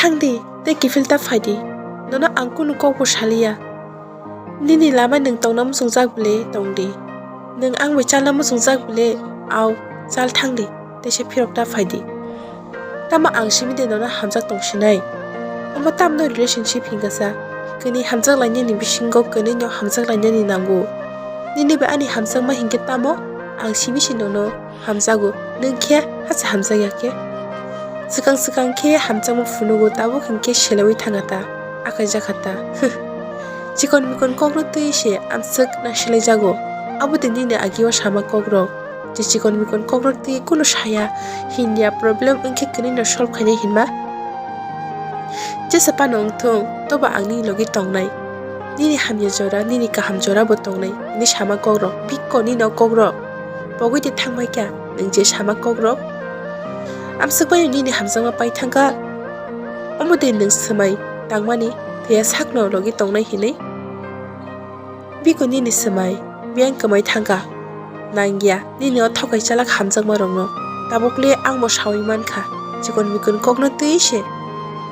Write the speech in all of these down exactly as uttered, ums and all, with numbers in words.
Thang di, tei kiphil ta phai di. Nono ang kunu kok bo saliya. Nini lama nwng tongna muchungjak bwle tong di. Nwng ang bai chalna muchungjak bwle au chal thang di, teisa phirok ta phai di. Tamo ang simi de nono hamjak tong sinai? Omo tamno relationship hingkha sa? Kwnwi hamjak lainani bisingo kwnwi no hamjak lainani nango. Nini bai ani hamjakma hinkhe tamo? Ang simi se nono hamjago, nwng khe hacha hamjakya khe. Swkang swkang khe hamjakma phunugo, tabuk hinkhe seleui thangkha ta, akai jakha ta. Chikon mikon kokno twi se amswk nasilai jago. Abo de nini agio sama kokrok. Je chikon mikon kokno twi kunu saya, hindia problem wngkhe kwnwi no solve khainai hinma? Jesa phano wngthung, tobo ang nini logi tongnai. Nini hamya jora, nini kaham jora bo tongnai. Nini sama kokrok, bikko nini o kokrok. Pogwi de thangbai kha, nwng je sama kokrok. Amswk bai nini hamjakma pai thangkha. Omo de nwng swmai tangmani, thwiya sakno logi tongnai hinwi? Biko nini swmai, biyang kwmai thangkha. Nangya, nini o thokai chalak hamjakma rokno. Tabukle ang bo saui mankha, chikon mikon kokno twi se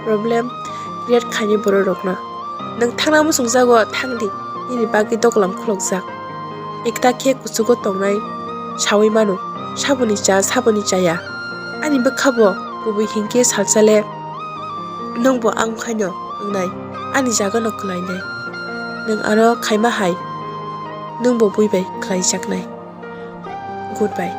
problem create khaini borok rokno. Nwng thangna muchung jago thang di, nini bagwi dokolam khulokjak. Ekta khe kuchugo tongnai saui mano, saboni cha, saboni chaya. Ani bwkha bo kubui hinkhe salsale nwng bo ang khaino wngnai, ani jagano kwlainai. Nwng ano khaima hai, nwng bo bui bai khlaijaknai. Goodbye.